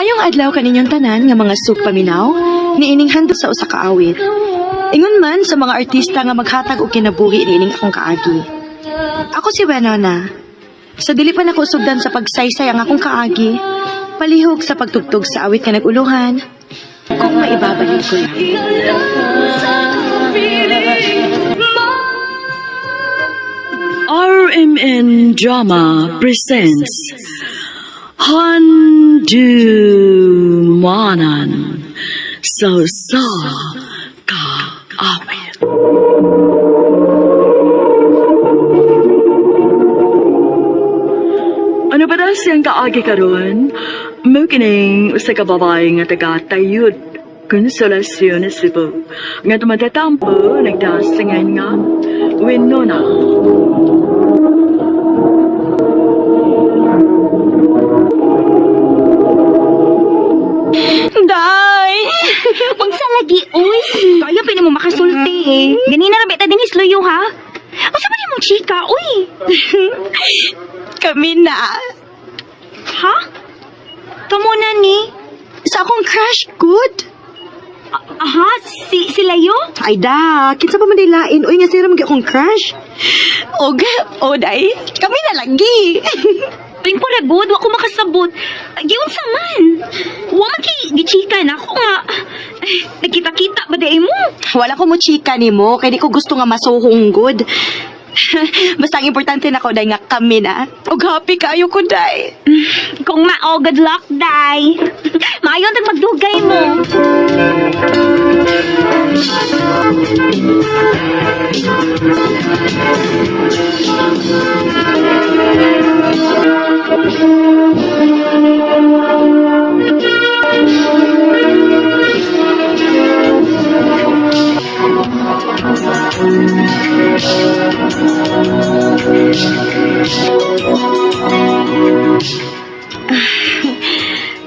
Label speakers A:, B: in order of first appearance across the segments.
A: Maayong adlaw kaninyong tanan nga mga sugpaminaw niining handog sa usa ka awit. Ingon man sa mga artista nga maghatag og kinabuhi niining akong kaagi. Ako si Wenona. Sa dili pa nako sugdan sa pagsaysay ang akong kaagi, palihog sa pagtugtog sa awit nga nag-uluhan, Kung Maibabalik Ko Lang.
B: RMN Drama presents Handumanan sa Sa Kaawit. Ano ba daw siyang kaagi karon? Mao kining usa ka babae nga taga Tayud, Consolacion, Cebu, nga tumatatampo nagdasingan nga Winona.
A: Day!
C: Unsa lagi, uy? Kaya pa mo makasulti eh. Ganina ra beta dinis luyo ha? Unsa man imong chika, uy?
A: Kami na.
C: Ha? Kamo na ni?
A: Sa akong crush, good.
C: Aha, si Layo?
A: Ay da, kinsa pa man day lain, uy nga sira man gyud akong crush. Og, o day, kami na lagi.
C: Tuwing po good, wa ko makasabot. Giunsa man? Wa man kay gichika na ako nga. Ay, nagkita-kita ba di mo?
A: Wala ko mo chika nimo, kay di ko gusto nga masuhong good. Basta ang importante na ko day nga kami na. Og happy kaayo ko day.
C: Kung mao, good luck, day. Maayon tag magdugay mo.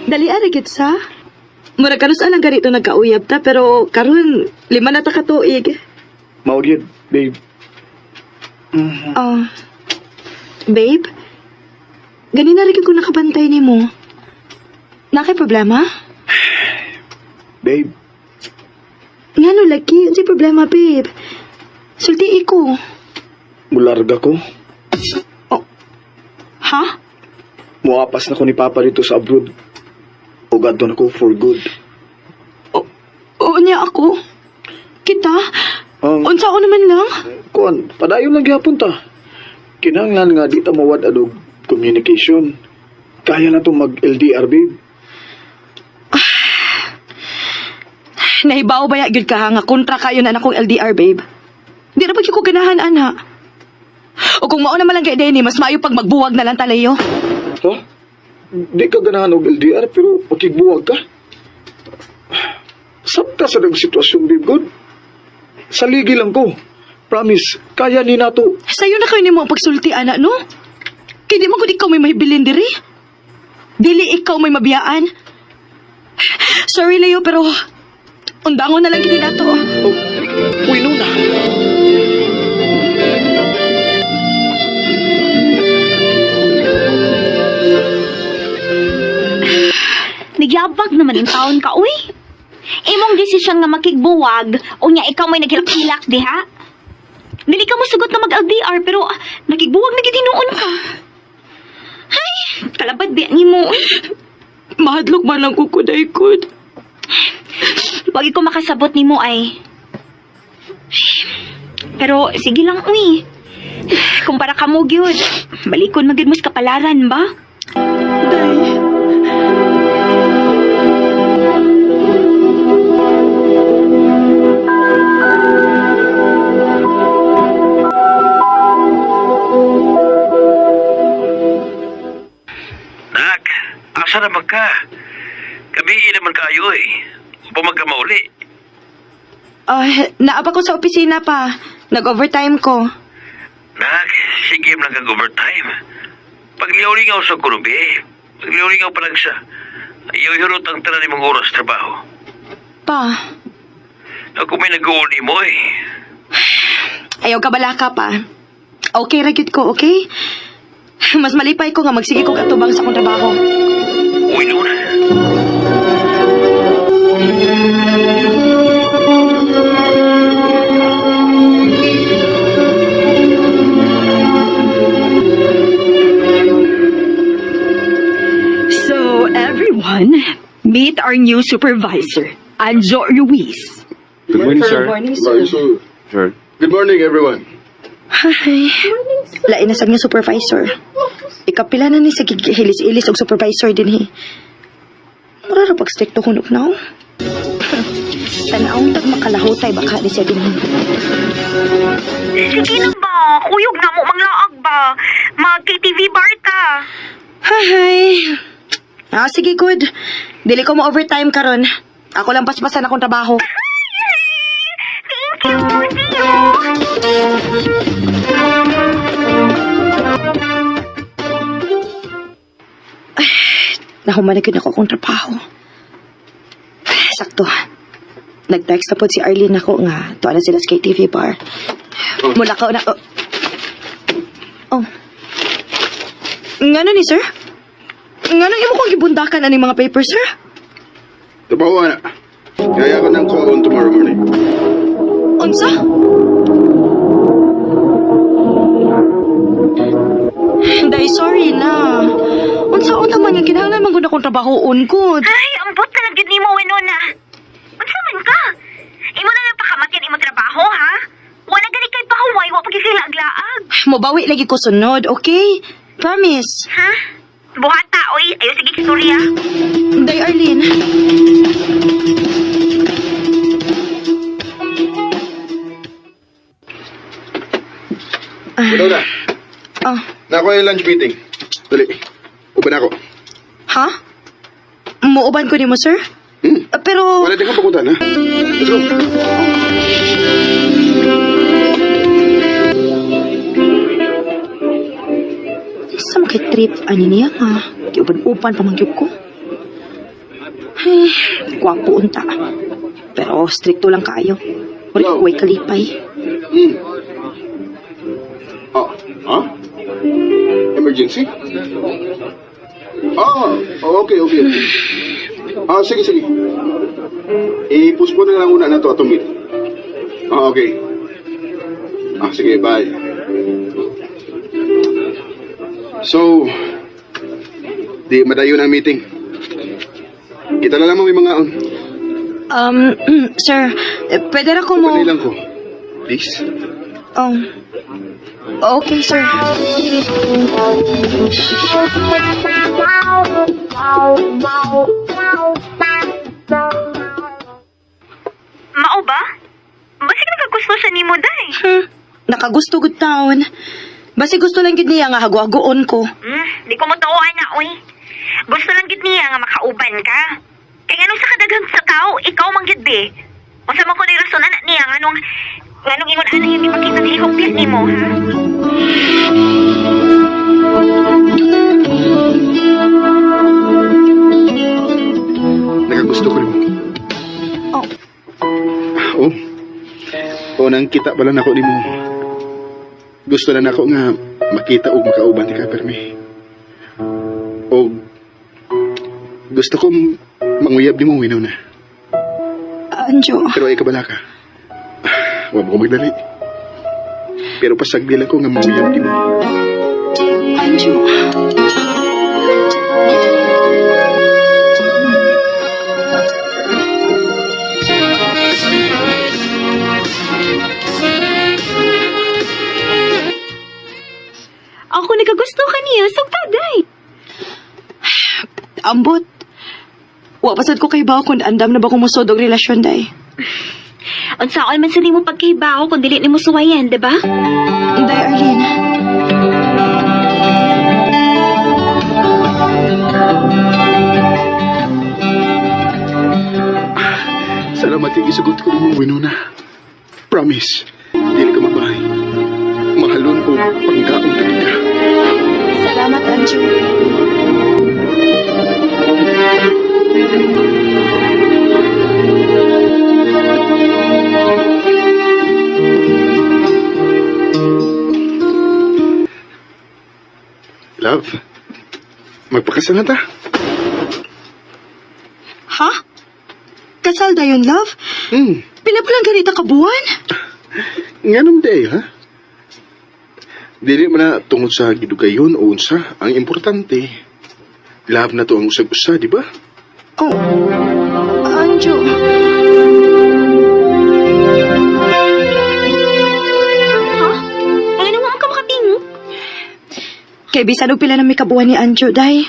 A: Dali ara gid sa. Mura karon sa lang ganito nagkauyab ta pero karon 5 na ta ka tuig.
D: Mao gyud, babe.
A: Oh. Babe, ganina rin ko nakabantay nimo. Nakay problema?
D: Babe,
A: Ngano lagi? Unsay problema, babe? Sulti ko.
D: mularga ko.
A: Ha?
D: Muapas na ko ni Papa dito sa abroad. Ug adto na ko for good.
A: Oo niya ako. Kita?
D: Ang
A: Unsa ko naman lang?
D: kuan, padayon lang gihapon ta. Kinahanglan nga di ta mawad og communication. Kaya na to mag LDR, babe.
A: Nahibaw ba ya gyud ka nga kontra kayo na akong LDR, babe? Di na pag ko ganahan, ana. O kung mao naman lang kay Denny, mas maayo pag magbuwag na lang talayo.
D: Ha? Di ka ganahan og LDR pero makigbuwag ka. Sabta sa dag sitwasyon, babe, good. Saligi lang ko. Promise, kaya ni nato.
A: Sayo na kayo nimo ang pagsulti, ana, no? Kay di man gud ikaw may mahibilin diri. Dili ikaw may mabiyaan. Sorry, Leo, pero undangon na lang gid nato.
D: Oh, uy, Nona.
C: Nagyabag naman yung taon ka, uy. Imong desisyon nga makigbuwag, unya ikaw may naghilak-hilak diha. Dili ka mo sugot na mag-LDR pero nakigbuwag na gid hinuon ka. Ay, kalabad biya nimo. Uy.
A: Mahadlok man lang ko kuday good.
C: Wag ko makasabot nimo ay. Pero sige lang, uy. Kumpara ka mo gyud, balikon man gyud mo sa kapalaran ba?
A: Day.
E: Nak, asa naman ka? Gabi naman kayo eh. Upang magkamauli.
A: Naa pa ko sa opisina pa. Nag-overtime ko.
E: Nak, sige lang kag overtime. Pagliw-lingaw sa kurubi, pagliw-lingaw pa lang sa. Ayaw hirot ang tanan nimong oras trabaho.
A: Pa,
E: Ako may nag-uuli mo eh.
A: ayaw ka balaka pa. Okay ra gyud ko, okay? Mas malipay ko nga magsige kog atubang sa akong trabaho.
E: Uy, Luna.
B: So, everyone, meet our new supervisor, Anjo Ruiz.
F: Good morning, sir.
A: Good morning, sir.
F: Sir.
G: Good morning, everyone.
A: Hi. Lain na sad nga supervisor. Ikapila na ni sa gihilis-ilis og supervisor din he. Mura ra pag stricto hunog na. Tanawng tag makalahutay baka ni siya din.
C: Sige na ba? Kuyog na mo manglaag ba? Mag-KTV bar ta.
A: Hi. Ah, sige, good. Dili ko mo overtime karon. Ako lang paspasan akong trabaho.
C: Thank you. See you.
A: Nahuman na gyud ako akong trabaho. Sakto. Nag-text na po si Arlene ako nga tuwa na sila sa KTV bar. Mula ka na... Oh. Oh. Ngano ni sir? Ngano imo kong gibundakan ani mga papers, sir?
G: Trabaho na. Kaya ko ng call on tomorrow morning.
A: Unsa? Day, sorry na. Unsa unta man nga kinahanglan man gud akong trabahoon gud.
C: Ay, ambot na lang gyud nimo, Winona. Unsa man ka? Imo na lang pakamakin imong trabaho, ha? Wala gani kay pahuway, wa pa gyud kay laag-laag.
A: Mobawi lagi ko sunod, okay? Promise.
C: Ha? Buhata, oy. Ayo sige istorya.
A: Day Arlene.
G: Winona,
A: Oh,
G: na ako yung lunch meeting. Dali. Uban ako.
A: ha? Muuban ko nimo, sir?
G: Hmm.
A: Pero
G: Wala din ka paguntan, ha? Let's go.
A: Sa mga trip ani niya nga, giuban-uban pa man gyud ko. Ay, gwapo unta. Pero stricto lang kaayo. Wala
G: Hello.
A: way kalipay.
G: Hmm. Oh, huh? Emergency? Oh, okay, okay. Okay. Ah, sige, sige. I-postpone na lang muna na to atong meeting. Ah, okay. Ah, sige, bye. So, di madayon ang meeting. Kita na lamang may mga on.
A: Sir, eh, pwede ra ko mo...
G: Upanay lang ko. Please.
A: Oh. Okay, sir.
C: Mao ba? Basig nakagusto siya nimo, day.
A: Nakagusto good town. Basi gusto lang gid niya nga haguhaguon ko.
C: Di ko mo tuoan na, oy. Gusto lang gid niya nga makauban ka. Kay nganong sa kadaghan sa tao, ikaw man gid be. Unsa man ko ni rason ana niya nganong nganong ingon ana yung ipakita ni ihupit nimo, ha?
G: Nakagusto ko rin mo.
A: Oh.
G: Oh. O nang kita pala nako nimo. Gusto na nako nga makita og makauban ka permi. Og gusto ko manguyab nimo Winona.
A: Anjo,
G: Pero ay kabala ka. Wa mo ko magdali. Pero pasagdi lang ko nga manguyab nimo.
A: Anjo.
C: Ako nakagusto ka niya, sugta day.
A: Ambot. Wa pasad ko kay ba kung andam na ba kung musod og relasyon day.
C: Unsaon man sa nimo pagkahibaw kung dili nimo suwayan, di ba?
A: Day Arlene.
G: Salamat yung isugot ko nimo Winona. Promise. Dili ka mabahay. Mahalon o pangkaon ta ka.
A: Salamat, Anjo.
G: Love, magpakasal na ta.
A: Ha? Kasal dayon, love? Pila pa lang ganita kabuan?
G: Nganong day, ha? Dili man na tungod sa gidugayon o unsa, ang importante, love na to ang usag-usa, di ba?
A: Oh, Anjo.
C: Ha? Ang nawa ka makatingog?
A: Kay bisan og pila na may kabuan ni Anjo, day.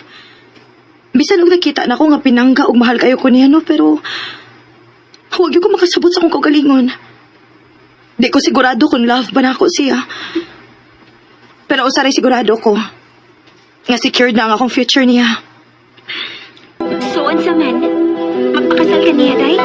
A: Bisan og nakita na ko nga pinangga og mahal kayo ko niya, no? Pero huwag yun ko makasabot sa akong kaugalingon. Di ko sigurado kung love ba na ako siya. Pero usaray sigurado ko nga secured na ang akong future niya.
C: So, unsa man? Magpakasal ka niya, day?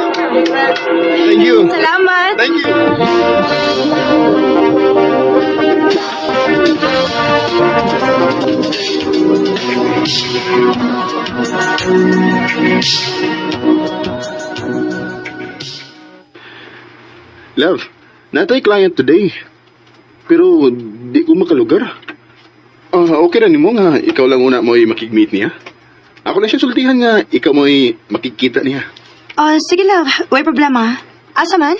G: Thank you.
A: Salamat!
G: Thank you. Love, natay client today. Pero di ko makalugar. Ah, okay ra nimo nga ikaw lang una mo'y makig-meet niya. Ako na siya sultihan nga ikaw mo'y makikita niya.
A: Ah, sige love, way problema. Asa man?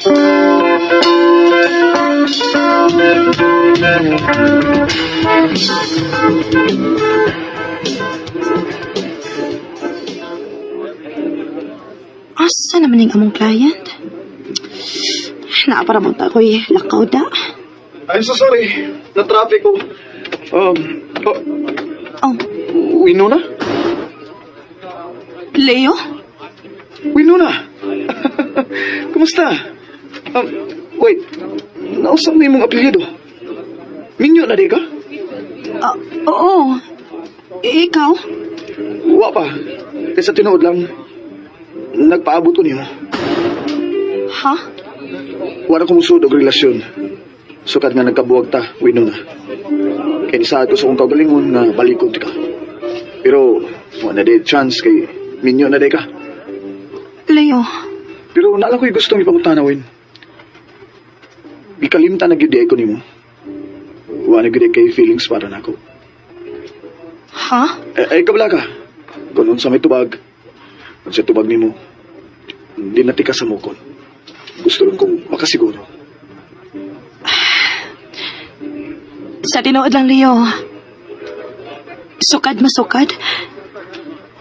A: Asa naman yung among client? Naapara mo ta ko'y lakaw da.
D: I'm so sorry. Na-traffic ko. Oh,
A: Oh,
D: Winona?
A: Leo?
D: Winona! Kumusta? Wait, nausap na imong apelyido. Minyo na di ka?
A: Ah, oo. Ikaw?
D: Wa pa. Kaysa tinuod lang, nagpaabot ko nimo.
A: Ha?
D: Wala ko musud og relasyon. Sukad nga nagkabuwag ta, Winona. Kay nisaad ko sa akong kaugalingon nga balikon ti ka. Pero, wa na di chance kay minyo na di ka.
A: Leo,
D: Pero naala ko'y gustong ipangutana, Win. Gikalimtan na gyud di ay ko nimo. Wa na gyud ay kay feelings para nako.
A: ha?
D: Eh, ay kabla ka. Kung unsa may tubag, unsa tubag nimo, di na tika sa mukon. Gusto lang kong makasiguro.
A: Sa tinuod lang, Leo. Sukad masukad.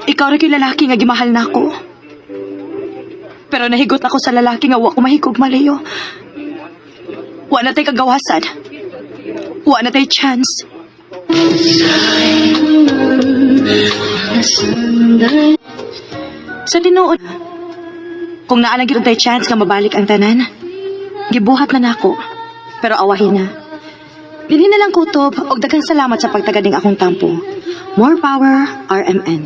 A: Ikaw ra kay lalaki nga gimahal na ako. Pero nahigot ako sa lalaki nga wa ko mahigugma, Leo. Wa na tay kagawasan. Wa na tay chance. Sa tinuod, kung naa lang gyud tay chance nga mabalik ang tanan, gibuhat na nako. Pero awahin na. Dinhi na lang kutob og daghang salamat sa pagtaganing akong tampo. More power, RMN.